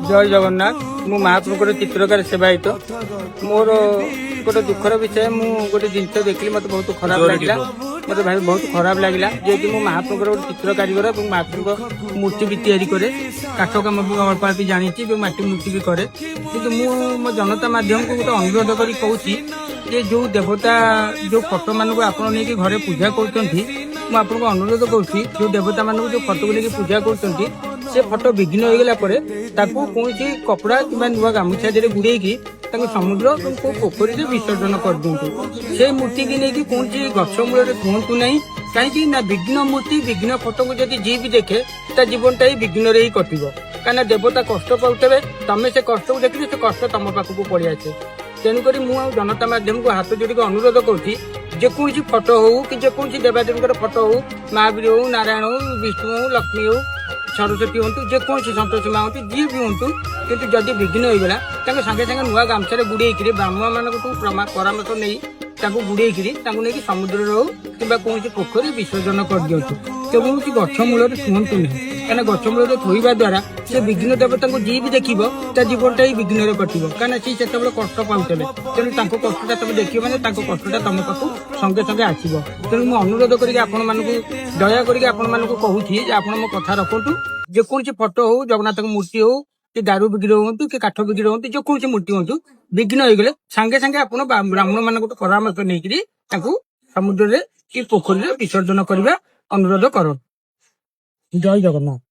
ଜୟ ଜଗନ୍ନାଥ। ମୁଁ ମହାପ୍ରଭୁଙ୍କର ଚିତ୍ରକାର ସେବାୟତ। ମୋର ଗୋଟେ ଦୁଃଖର ବିଷୟ, ମୁଁ ଗୋଟେ ଜିନିଷ ଦେଖିଲି, ମତେ ବହୁତ ଖରାପ ଲାଗିଲା। ମତେ ଭାଇ ବହୁତ ଖରାପ ଲାଗିଲା, ଯେହେତୁ ମୁଁ ମହାପ୍ରଭୁଙ୍କର ଗୋଟେ ଚିତ୍ର କାରିଗର ଏବଂ ମହାପ୍ରଭୁଙ୍କ ମୂର୍ତ୍ତି ବି ତିଆରି କରେ, କାଠ କାମ ବି ଅଳ୍ପ ଅଳ୍ପ ଜାଣିଛି ଏବଂ ମାଟି ମୂର୍ତ୍ତି ବି କରେ। କିନ୍ତୁ ମୁଁ ମୋ ଜନତା ମାଧ୍ୟମକୁ ଗୋଟେ ଅନୁରୋଧ କରି କହୁଛି ଯେ ଯୋଉ ଦେବତା, ଯୋଉ ଫଟୋ ମାନଙ୍କୁ ଆପଣ ନେଇକି ଘରେ ପୂଜା କରୁଛନ୍ତି, ମୁଁ ଆପଣଙ୍କୁ ଅନୁରୋଧ କରୁଛି, ଯୋଉ ଦେବତା ମାନଙ୍କୁ, ଯୋଉ ଫଟୋକୁ ନେଇକି ପୂଜା କରୁଛନ୍ତି, ସେ ଫଟୋ ବିଘ୍ନ ହେଇଗଲା ପରେ ତାକୁ କୌଣସି କପଡ଼ା କିମ୍ବା ନୂଆ ଗାମୁଛା ଦେହରେ ଗୁଡେଇକି ତାକୁ ସମୁଦ୍ର ଏବଂ କୋଉ ପୋଖରୀରେ ବିସର୍ଜନ କରିଦିଅନ୍ତୁ। ସେ ମୂର୍ତ୍ତିକି ନେଇକି କୌଣସି ଗଛ ମୂଳରେ ଥୁଅନ୍ତୁ ନାହିଁ। କାହିଁକି ନା ବିଘ୍ନ ମୂର୍ତ୍ତି, ବିଘ୍ନ ଫଟୋକୁ ଯଦି ଯିଏ ବି ଦେଖେ, ତା ଜୀବନଟା ହିଁ ବିଘ୍ନରେ ହିଁ କଟିବ। କାହିଁକିନା ଦେବତା କଷ୍ଟ ପାଉଥିବେ, ତମେ ସେ କଷ୍ଟକୁ ଦେଖିଲେ ସେ କଷ୍ଟ ତମ ପାଖକୁ ପଳେଇ ଆସେ। ତେଣୁକରି ମୁଁ ଆଉ ଜନତା ମାଧ୍ୟମକୁ ହାତ ଯୋଡ଼ିକି ଅନୁରୋଧ କରୁଛି, ଯେକୌଣସି ଫଟୋ ହଉ କି ଯେକୌଣସି ଦେବାଦେବୀଙ୍କର ଫଟୋ ହଉ, ମହାବୀର ହଉ, ନାରାୟଣ ହଉ, ବିଷ୍ଣୁ ହଉ, ଲକ୍ଷ୍ମୀ ହଉ, ସରସ୍ୱତୀ ହୁଅନ୍ତୁ, ଯେକୌଣସି ସନ୍ତୋଷୀ ମା ହୁଅନ୍ତୁ, ଯିଏ ବି ହୁଅନ୍ତୁ, କିନ୍ତୁ ଯଦି ବିଘ୍ନ ହେଇଗଲା, ତାଙ୍କୁ ସାଙ୍ଗେ ସାଙ୍ଗେ ନୂଆ ଗାମୁଛାରେ ଗୁଡେଇକିରି, ବ୍ରାହ୍ମଣ ମାନଙ୍କଠୁ ପରାମର୍ଶ ନେଇ ତାଙ୍କୁ ଗୁଡେଇକିରି ତାଙ୍କୁ ନେଇକି ସମୁଦ୍ରରେ ହଉ କିମ୍ବା କୌଣସି ପୋଖରୀ ବିସର୍ଜନ କରିଦିଅନ୍ତୁ। କୌଣସି ଗଛ ମୂଳରେ ଥୁଅନ୍ତୁ ନାହିଁ। କାହିଁକିନା ଗଛ ମୂଳରେ ଥୋଇବା ଦ୍ୱାରା ସେ ବିଘ୍ନ ଦେବତାଙ୍କୁ ଯିଏ ବି ଦେଖିବ, ତା ଜୀବନଟା ହିଁ ବିଘ୍ନରେ କଟିବ। କାହିଁକିନା ସେ ସେତେବେଳେ କଷ୍ଟ ପାଉଥିବେ। ତେଣୁ ତାଙ୍କ କଷ୍ଟଟା ତମେ ଦେଖିବ ମାନେ ତାଙ୍କ କଷ୍ଟଟା ତମ ପାଖକୁ ସଙ୍ଗେ ସଙ୍ଗେ ଆସିବ। ତେଣୁ ମୁଁ ଅନୁରୋଧ କରିକି ଆପଣମାନଙ୍କୁ, ଦୟା କରିକି ଆପଣମାନଙ୍କୁ କହୁଛି ଯେ ଆପଣ ମୋ କଥା ରଖନ୍ତୁ। ଯେକୌଣସି ଫଟୋ ହଉ, ଜଗନ୍ନାଥଙ୍କ ମୂର୍ତ୍ତି ହଉ କି ଦାରୁ ବିଗ୍ରହ ହୁଅନ୍ତୁ କି କାଠ ବିଗ୍ରହ ହୁଅନ୍ତୁ, ଯେକୌଣସି ମୂର୍ତ୍ତି ହୁଅନ୍ତୁ, ବିଘ୍ନ ହେଇଗଲେ ସାଙ୍ଗେ ସାଙ୍ଗେ ଆପଣ ବ୍ରାହ୍ମଣ ମାନଙ୍କଠୁ ପରାମର୍ଶ ନେଇକିରି ତାଙ୍କୁ ସମୁଦ୍ରରେ କି ପୋଖରୀରେ ବିସର୍ଜନ କରିବା ଅନୁରୋଧ କରନ୍ତୁ। ଜୟ ଜଗନ୍ନାଥ।